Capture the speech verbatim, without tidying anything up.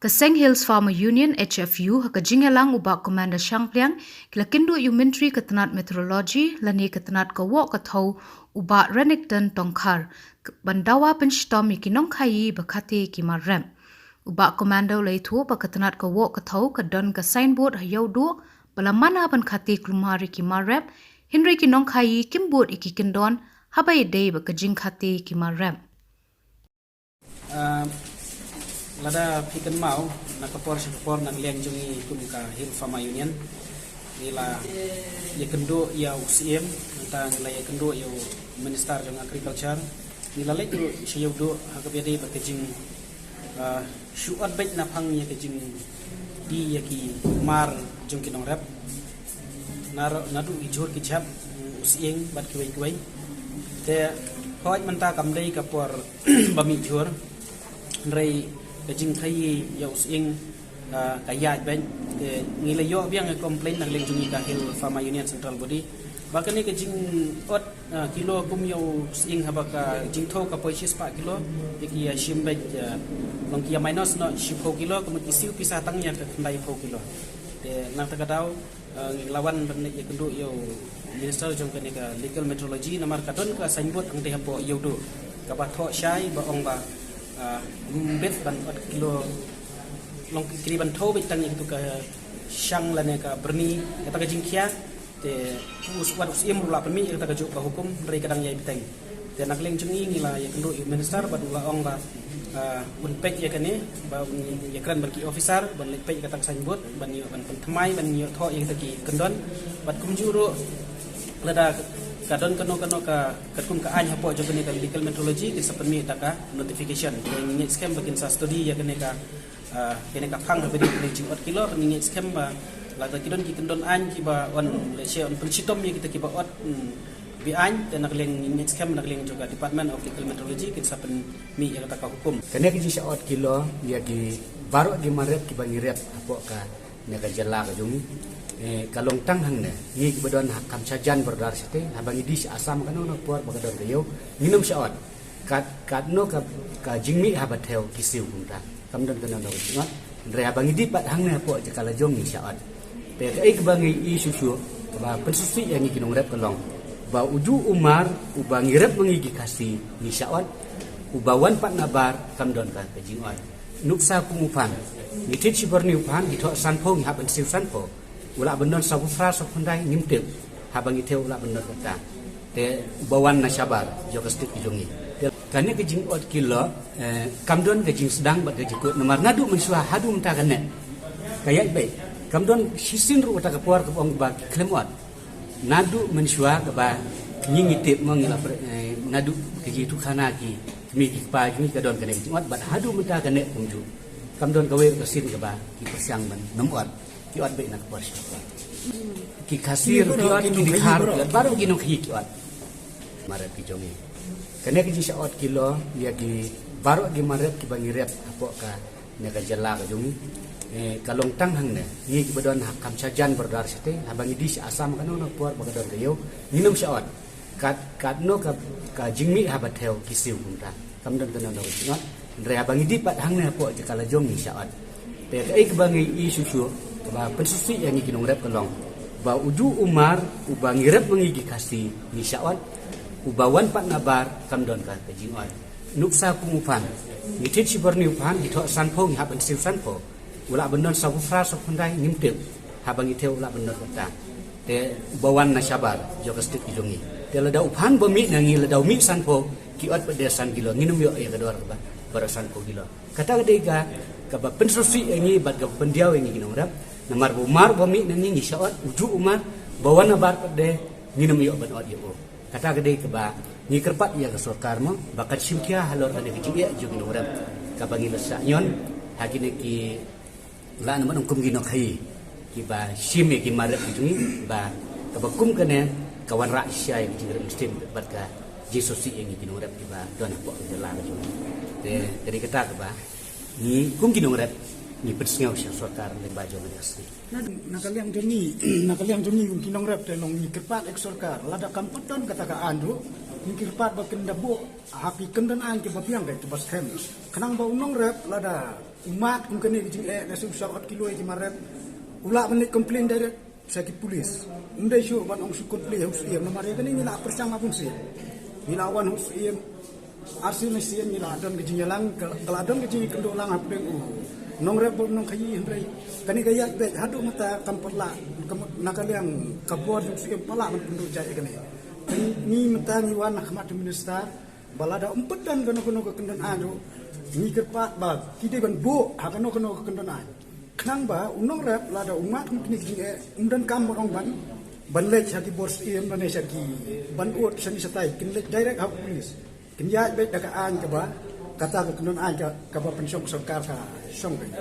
Ka Seng Hills Farmer Union, H F U, ha ka jingïalang u Bah Commander Shangpliang, ki la kynduh ïa u Myntri ka tnat Meteorology lane ka tnat ka woh ka thaw, u Bah Renikton Tongkhar, ban dawa pynshitom ïa ki nongkhaïi ba khate ki mar rep. U Bah Commander u la ïathuh ba ka tnat ka woh ka thaw ka don ka signboard ha Ïewduh ba la mana ban khate kulmar ïa ki mar rep, hynrei ki nongkhaïi kim bud ïa ki kyndon haba ïadei bad ka jingkhate ki mar rep. Ah, lada phi kynmaw, na ka por sha ka por na ka liang jong ngi kum ka Hill Farmer Union, ngi la ïakynduh ïa u Syiem, nangta ngi la ïakynduh ïa u Minister jong Agriculture, ngi la leit ruh sha Ïewduh ha kaba ïadei bad ka jing, ah, shu ot beit na phang ïa ka jingdie ïa ki mar jong ki nongrep. Naduh, naduh ki jhur ki jhep, u sying bad kiwei kiwei. Te hooid mynta kam dei ka por ba mih jhur, hynrei ka jingkhaïi ïa u sying, ah, ka ïaid beit. Te ngi la ïoh biang ka complaint na ka liang jong ngi ka Hill Farmer Union Central Body ba kane ka jingot, ah, kilo kum ïa u sying haba ka jingthaw ka poi shispah kilo, ïa ki ïa shim beit, ah, long ki ïa minus noh shiphew kilo, ka mut ki siew pisa tang ïa ka khyndaiphew kilo. Te nangta ka daw, ah, ngi la wan ban leit ïakynduh ïa u Minister jong kane ka Local Meteorology, namar ka don ka signboard hangtei hapoh Ïewduh kaba thoh shai ba ong ba, ah, ym bit ban ot kilo, long ki kri ban thaw beit tang ïa katu ka shang lane ka byrni, kata ka jingkhia. Te u s-, wat u Syiem ruh u la pynmih ïa kata kajuh ka hukum, hynrei ka dang ïai bteng. Te na ka liang jong ngi ngi la ïakynduh ïa u Minister bad u la ong ba, ah, un peit ïa kane, ba un ïakren bad ki officer ban leit peit ïa kata ka signboard, ban ïoh ban pynthymmai, ban ïoh thoh ïa kita ki kyndon. Bad kumjuh ruh lada ka don kano kano ka katkum ka aiñ hapoh jong kane ka Local Meteorology, kin sa pynmih da ka notification. Te ngi ngeit skhem ba kin sa study ïa kane ka, ah, kane ka phang haba ïadei bad kane ka jingot kilo, bad ngi ngeit skhem ba lada ki don ki kyndon aiñ kiba wan lehse wan pynshitom ïa kita kiba ot, hmm, be-aiñ, te na ka liang ngi ngeit skhem na ka liang jong ka Department of Local Meteorology kin sa pynmih ïa kata ka hukum. Kane ka jingshah ot kilo ïa ki baroh ki mar rep kiba ngi rep hapoh kane ka jylla ka jong ngi, eh, ka long tang hangne. Ngi kiba don ha kam sha jan border shatei, haba ngi die sha Assam kano kano ka por ba ka don ka ïew, ngin ym shah ot. Kat, katno ka, ka jingmih haba thew ki siew kumta. Kam don kano kano ka jingot. Hynrei haba ngi die pat hangne hapoh jaka la jong ngi shah ot. Te kaei kaba ngi ïohi shuh shuh kaba pynsngewsih ïa ngi ki nongrep ka long ba ujuh u mar uba ngi rep ma ngi ki Khasi ngi shah ot, uba wan pat na bar kam don ka, ka jingot. Nuksa kum u phan, ngi thied shibor ni u phan, ngi thoh sanphew, ngi hap ban siew sanphew. U lah ban don sawphew phra, sawphew khyndai, ngim tip. Haba ngi thew u lah ban don kata. Te uba wan na shabar jong ka state ka jong ngi. Te kane ka jingot kilo, eh, kam don ka jingsdang bad ka jingkut namar naduh mynshuwa haduh mynta kane ka ïaid beit. Kam don shisien ruh kata ka por kaba ong ba ki khlem ot. Naduh mynshuwa kaba ngi, ngi tip mo, ngi la pre-, eh, naduh ka jingïathuhkhana ki kmie ki kpa jong ngi ka don kane ka jingot bad haduh mynta kane kumjuh. Kam don kawei ruh ka sien kaba ki pyrshang ban nym ot. Ki ot beit na ka por sha ka por. Ki Khasi ruh ki ot, ki Dkhar ruh ki ot, baroh ki nongkhaïi ki ot. Mar rep ki jong ngi. Kane ka jingshah ot kilo ïa ki baroh ki mar rep kiba ngi rep hapoh kane ka jylla ka jong ngi. Eh, ka long tang hangne. Ngi kiba don ha kam sha jan border shatei, haba ngi die sha Assam kano kano ka por ba ka don ka ïew, ngin ym shah ot. Kat, katno ka, ka jingmih haba thew ki siew kumta. Kam don kano kano ka jingot. Hynrei haba ngi die pat hangne hapoh jaka la jong ngi shah ot. Te kaei kaba ngi ïohi shuh shuh kaba pynsngewsih ïa ngi ki nongrep ka long ba ujuh u mar uba ngi rep ma ngi ki Khasi ngi shah ot, uba wan pat na bar kam don ka, ka jingot. Nuksa kum u phan, ngi thied shibor ni u phan, ngi thoh sanphew, ngi hap ban siew sanphew. U lah ban don sawphew phra, sawphew khyndai, ngim tip. Haba ngi thew u lah ban don kata. Te uba wan na shabar jong ka state ka jong ngi. Te lada u phan ba mih na ngi, lada u mih sanphew, ki ot pat de san kilo, ngin ym ïoh ïa ka dor kaba baroh sanphew kilo. Kata ka dei ka, kaba pynsngewsih ïa ngi bad kaba pyndiaw ïa ngi ki nongrep. Namar ba u mar ba mih na ngi ngi shah ot, ujuh u mar ba wan na bar pat de, ngin ym ïoh ban ot ïa u. Kata ka dei kaba ngi kyrpad ïa ka sorkar mo ba kan shim khia halor kane ka jingeh jong ki nongrep kaba ngi la shah ñion ha kine ki, lah namar ong kum ki nongkhaïi kiba shim ïa ki mar rep ki jong ngi, ba kaba kum kane ka wanrah shisha ïa ki jingrep mynsiem bad ka jingsngewsih ïa ngi ki nongrep kiba don hapoh ka jylla ka jong ngi. Te ka dei kata kaba ngi kum ki nongrep ngi pynsngew sha sorkar lyngba jong ka sngi. Na, na ka liang jong ngi, na ka liang jong ngi kum ki nongrep te long ngi kyrpad ïa ka sorkar, lada kam pat don kata ka aiñ ruh, Ngi kyrpad ba kin da buh ha ki kyndon aiñ kiba biang, kiba skhem. Khnang ba u nongrep lada u mad kum kane ka jingeh, lehse u shah ot ki loi ki mar rep, u lah ban leit complain direct sha ki police. Um dei shuh ban ong shu complain ha u Syiem, namar ïa kane ngi la pyrshang ha bun sien. Ngi la wan ha u Syiem, ar sien lai sien ngi la don ka jingïalang, ka, ka la don ka jingïakynduh lang hapdeng u nongrep bad u nongkhaïi, hynrei kane ka ïaid beit haduh mynta kam pat lah, kam, na ka liang ka bor jong u Syiem pat lah ban pynduh jait ïa kane. Ngi mynta ngi wan ha khmat u minister ba lada um pat don kano kano ka kyndon aiñ ruh, ngi kyrpad ba ki dei ban buh ha kano kano ka kyndon aiñ. Khnang ba u nongrep lada u mad kum kine ki jingeh, um donkam ban ong ban, ban leit sha ki bor Syiem lane sha ki, ban ud shane shatai, kin leit direct ha u police. Kin ïaid beit da ka aiñ kaba, kata ka kyndon aiñ ka, kaba pynshong sorkar ka shong beit.